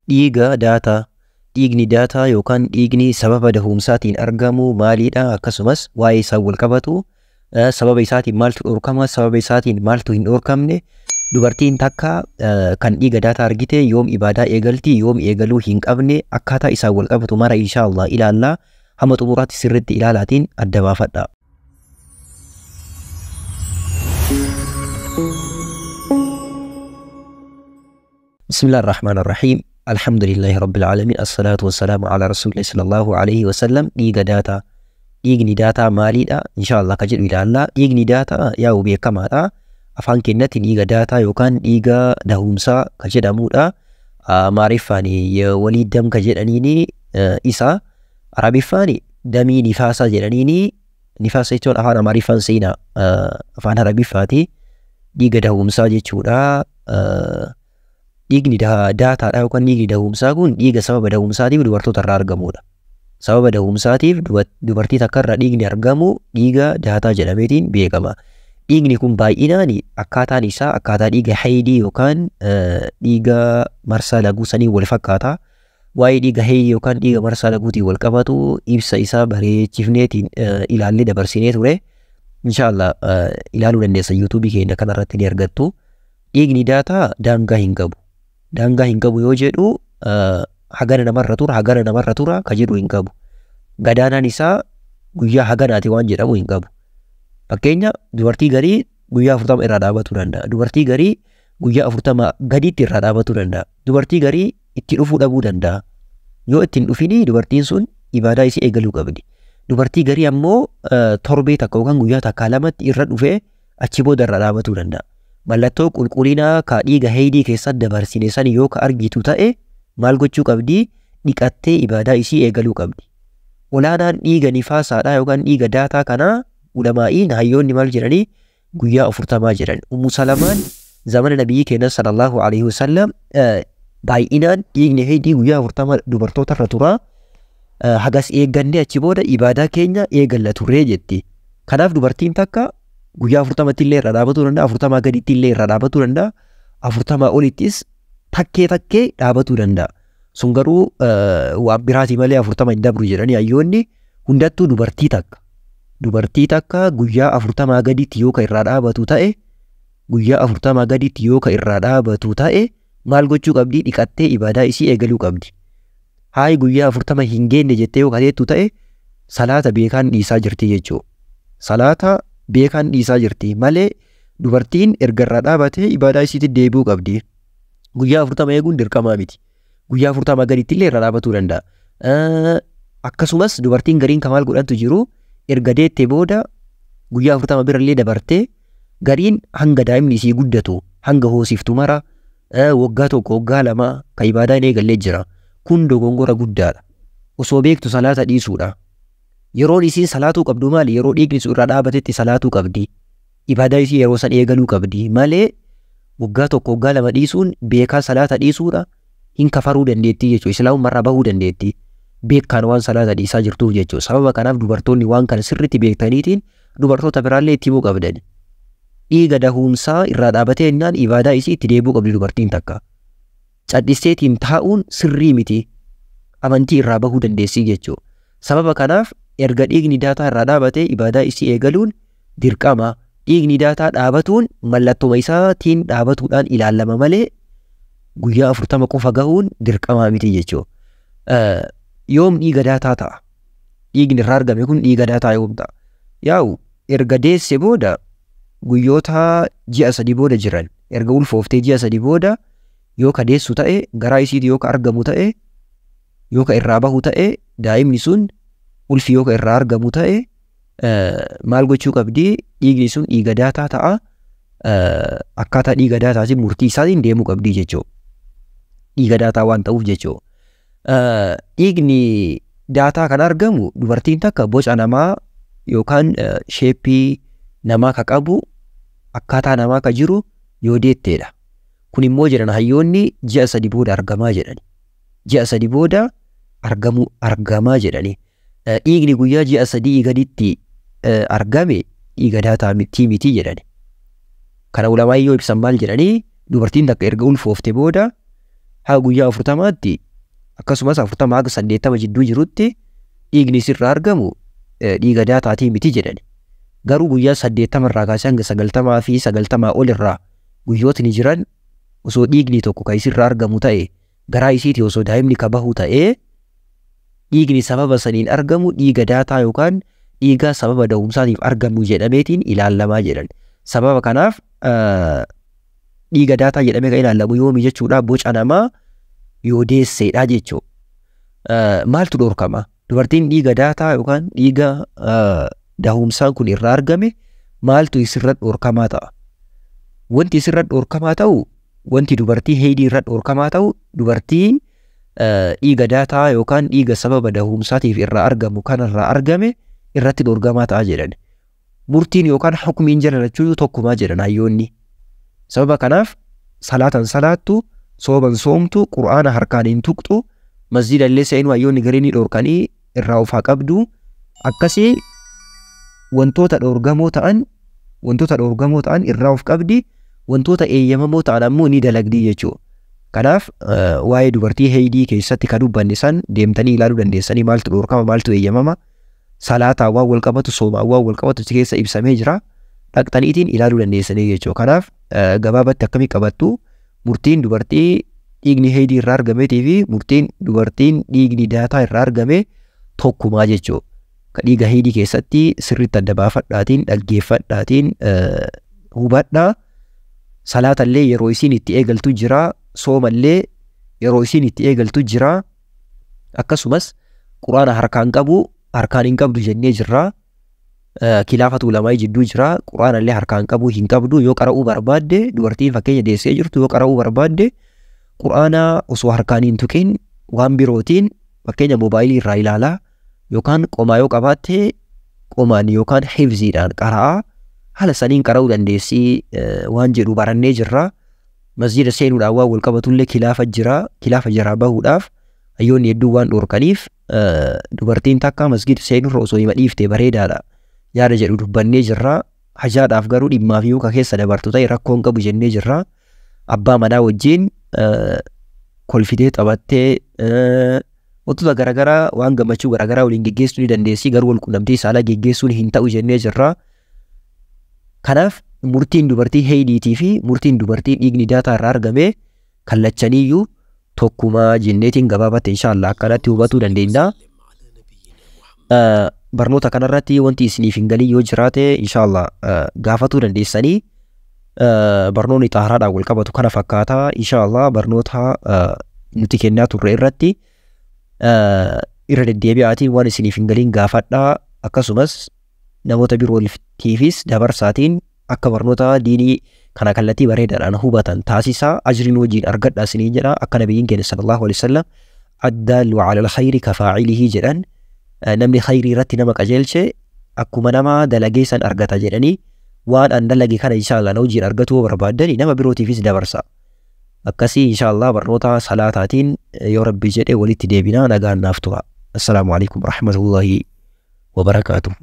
Dhiiga daataa. Dhiigni daataa yookaan dhiigni sababa dahumsaatiin argamu maalidha? Akkasumas waa'ee isaan wal qabatu, sababa isaatiin maaltu dhorkama, sababa isaatiin maaltu hin dhorkamne, dubartiin takka kan dhiiga daataa argite yoom ibaadaa eegalti, yoom eegaluu hin qabne, akkaataa isaan wal qabatu mara inshaallah ilaallaa. Hamma xumuraatti sirriitti ilaalaatiin adda baafadha. Bismillah ar-Rahmaan ar-Rahiim. Alhamdulillahi Rabbil Aalamiin. Assalaatu wassalaamu ala Rasuulillah sallallahu alaihi wasallam. Dhiiga daataa. Dhiigni daataa maalidha? Inshaallah ka jedhu ilaallaa. Dhiigni daataa yaa'u beekamaadha. Afaan keenyatti dhiiga daataa yookaan dhiiga dahumsaa ka jedhamudha. Amaariffaan walii dam ka jedhaniini isa. Arabiffaan damii nifaasaa jedhaniini. Nifaasa jechuun afaan Amaariffaan seenaa afaan Arabiffaati. Dhiiga dahumsaa jechuudha. Dhiigni daataadha yookaan dhiigni dahumsaa kun dhiiga sababa dahumsaatiif dubartoota irraa argamudha. Sababa dahumsaatiif dubartii takka irraa dhiigni argamu dhiiga daataa jedhameetiin beekama. Dhiigni kun baay'inaan akkaataan isaa akkaataa dhiiga haydii yookaan dhiiga marsaa laguu sanii wal fakkaata. Waa'ee dhiiga haydii yookaan dhiiga marsaa laguutiin wal qabatu ibsa isaa bareechifneetiin ilaallee dabarsinee ture. Inshaallah ilaaluu dandeessa, yuutuubii keenya kanarratti ni argattu. Dhiigni daataa daangaa hin qabu. Daangaa hin qabu yoo jedhu hagana namarra tura, hagana namarra tura ka jedhu hin qabu. Gadaanaan isaa guyyaa haganaati waan jedhamu hin qabu. Fakkeenya dubartii garii guyyaa 40 irraa dhaabatuu danda'a. Dubartii garii guyyaa 40 gaditti irraa dhaabatuu danda'a. Dubartii garii itti dhufuu dhabuu danda'a. Yoo itti hin dhufinii dubartiin sun ibaadaa isii eegaluu qabdi. Dubartii garii ammoo torbee takka yookaan guyyaa takka lamatti irra dhufee achi booda irraa dhaabatuu danda'a. Mallattoo qulqullinaa ka dhiiga haydii keessatti dabarsine san yoo ka argitu ta'e maal gochuu qabdi? Dhiqattee ibaadaa isii eegaluu qabdi. Olaanaan dhiiga nifaasaadha yookaan dhiiga daataa kanaa ulamaa'iin hayyoonni maal jedhanii guyyaa 40 jedhan. Ummu Salamaan zamana nabiyyi keenya sallallahu alaihi wasallam baay'inaan dhiigni haydii guyyaa 40 dubartoota irra turaa, hagas eeggannee achi booda ibaadaa keenya eegalla turree jetti. Kanaaf dubartiin takka guyyaa 40tti illee irra dhaabatuu danda'a, 40 gaditti illee irra dhaabatuu danda'a, 40 olittis takkee takkee dhaabatuu danda'a. Sun garuu waan biraati malee 40 hin dabru jedhanii hayyoonni. Hundattuu dubartii takka. Dubartii takka guyyaa 40 gaditti yoo ka irraa dhaabatu ta'e, guyyaa 40 gaditti yoo ka irraa dhaabatu ta'e maal gochuu qabdi? Dhiqattee ibaadaa isii eegaluu qabdi. Haayi guyyaa 40 hin geenne jettee yoo kateettu ta'e salaata beekaan dhiisaa jirti jechuudha. Salaata beekaan dhiisaa jirti malee dubartiin erga irraa dhaabatee ibaadaa isiitti deebi'uu qabdi. Guyyaa 40 eeguun dirqamaa miti. Guyyaa 40 gaditti illee irraa dhaabatuu danda'a. Akkasumas dubartiin gariin kan maal godhantu jiru, erga deettee booda guyyaa 40 birallee dabartee gariin hanga daa'imni isii guddatu hanga hoosiftu mara waggaa 1 waggaa 2 kan ibaadaa hin eegallee jira. Kun dogongora guddaadha. Osoo beektu salaata dhiisuudha. Yeroon isiin salaatuu qabdu maali? Yeroo dhiigni sun irraa dhaabatetti salaatuu qabdi. Ibaadaa isii yeroo san eegaluu qabdi malee waggaa 1 waggaa 2 dhiisuun beekaa salaata dhiisuudha. Hin kafaruu dandeettii jechuudha. Islaamummaarraa bahuu dandeetti. Beekaan waan salaata dhiisaa jirtuuf jechuudha. Sababa kanaaf dubartoonni waan kana sirriitti beektaniitiin dubartoota biraallee itti himuu qabdani. Dhiiga dahumsaa irraa dhaabatee jennaan ibaadaa isii itti deebi'uu qabdi dubartiin takka. Cadhisteetiin taa'uun sirrii miti. Amantii irraa bahuu dandeessii jechuudha. Sababa kanaaf erga dhiigni daataa irraa dhaabatee ibaadaa isii eegaluun dirqama. Dhiigni daataa dhaabatuun mallattuma isaatiin dhaabatuudhaan ilaalama malee guyyaa 40 qofa gahuun dirqamaa miti jechuudha. Yoom dhiiga daataa ta'a? Dhiigni irraa argame kun dhiiga daataa yoom ta'a? Yaa'u erga deesse booda guyyoota ji'a 3 booda jiran, erga ulfooftee ji'a 3 booda yoo ka deessu ta'e, garaa isiitii yoo ka argamu ta'e, yoo ka irraa bahu ta'e, daa'imni sun ulfi yoo ka irraa argamu ta'e maal gochuu qabdi? Dhiigni sun dhiiga daataa ta'a. Akkaataa dhiiga daataatiin murtii isaatiin deemuu qabdi jechuudha. Dhiiga daataa waan ta'uuf jechuudha. Dhiigni daataa kan argamu dubartiin takka boca namaa yookaan sheeppii namaa ka qabu akkaataa namaa ka jiru yoo deetteedha. Kun immoo jedhan hayyoonni ji'a 3 booda argamaa jedhani. Ji'a 3 booda argamaa jedhani. Dhiigni guyyaa ji'a 3 gaditti argame dhiiga daataa miti jedhani. Kana ulamaa yoo ibsan maal jedhanii, dubartiin takka erga ulfoofte booda Haga guyyaa 40tti akkasumas 40 haga 80 jidduu jirutti dhiigni isirraa argamu dhiiga daataatii miti jedhani. Garuu guyyaa 80 irraa kaasee hanga 90 fi 90 ol irraa guyyootni jiran osoo dhiigni tokko kan isirraa argamu ta'e garaa isiitii osoo daa'imni ka bahu ta'ee dhiigni sababa saniin argamu dhiiga daataa yookaan dhiiga sababa da'umsaatiif argamu jedhameetiin ilaalamaa jedhan. Sababa kanaaf dhiiga daataa jedhamee kan ilaalamu yoomi jechuudha boca namaa yoo deesseedha jechuudha. Maaltu dhorkama? Dubartiin dhiiga daataa yookaan dhiiga da'umsaan kun irraa argame maaltu isirra dhorkamaa ta'a? Wanti isirra dhorkamaa ta'u wanti dubartii heedii irra dhorkamaa ta'u dubartii dhiiga daataa yookaan dhiiga sababa da'umsaatiif irraa argamu kanarraa argame irratti dhorkamaa ta'a jedhan. Murtiin yookaan hukumiin jala lachuu tokkumaa jedhan hayyoonni. Sababa kanaaf salaatan salaattu, sooman soomtu, qur'aana harkaan hin tuqxu, masjida illee seenuu hayyoonni gariin ni dhorkanii irraa of haa qabdu. Akkasii wantoota dhorgamoo ta'an irraa of qabdi, wantoota eeyyamamoo ta'an ammoo ni dalagdi jechuudha. Kanaaf waa'ee dubartii heedii keessatti kan dubbanne san deemtanii ilaaluu dandeessanii maaltu dhorkama maaltu eeyyamama salaataa waan wal qabatu soomaa waan wal qabatu keessa ibsamee jira dhaqxaniitiin ilaaluu dandeessanii jechuudha. Kanaaf gabaabatti akkamii qabattu murtiin dubartii dhiigni heedii irraa argameetii fi murtiin dubartiin dhiigni daataa irraa argame tokkumaa jechuudha. Dhiiga heedii keessatti sirriitti adda baafadhaatiin dhaggeeffadhaatiin hubadhaa. Salaatallee yeroo isiin itti eegaltu jira, soomallee yeroo isiin itti eegaltu jira. Akkasumas quraana harkaan qabu harkaan hin qabdu jennee jirra. Kilaafatu lamaa jidduu jira. Quraanallee harkaan qabu hin qabdu yoo qara'uu barbaadde dubartiin fakkeenya deessee jirtu yoo qara'uu barbaadde quraana osoo harkaan hin tuqin waan birootiin fakkeenya moobaayilii irraa ilaalaa yookaan qomaa yoo qabaatte qomaan yookaan hifziidhaan qara'aa haala saniin qara'uu dandeessii waan jedhu barannee jirra. Masjida seenuudhaan waan wal qabatullee kilaafa jira. Kilaafa jaraa bahuudhaaf hayyoonni hedduun waan dhorkaniif dubartiin takka masjida seenurra osoo hima dhiifte bareedaadha yaada jedhu dubbannee jirra. Hajaadhaaf garuu dhimmaaf yoo ka keessa dabartu ta'e rakkoon qabu jennee jirra. Abbaa manaa wajjin kolfitee taphattee wantoota garaagaraa waan gammachuu garaagaraa waliin geggeessuu ni dandeessi garuu wal quunnamtii saalaa geggeessuun hin ta'u jennee jirra. Kanaaf murtiin dubartii heediitii fi murtiin dubartii dhiigni daataa irraa argame kallachaniiyyuu tokkumaa jenneetiin gabaabatti inshaallah akkanatti hubatuu dandeenya. Barnoota kanarratti wanti isiniif hin galin yoo jiraate inshaallah gaafatuu dandeessanii. Barnoonni xaaharaadhaan wal qabatu kana fakkaata inshaallah barnoota nuti kennaa turre irratti irra deddeebi'aatiin waan isiniif hin galin gaafadhaa akkasumas namoota birootiifis dabarsaatiin akka barnoota diinii kana kallattii bareedaadhaan hubatan taasisaa ajriin wajjin argadhaa isiniin jedha akka nabiyyiin keenya sallallahu alaihi wasallam addaallu ala alkhayri kafaa'ilihi jedhan namni khayrii irratti nama qajeelche akkuma nama dalagee san argata jedhanii waan an dalage kana inshaallah na wajjin argatuu barbaaddani nama birootiifis dabarsa. Akkasii inshaallah barnoota salaataatiin yoo rabbi jedhe walitti deebinaa nagaan naaf tura. Assalaamu alaikum warahmatullahi wabarakaatuh.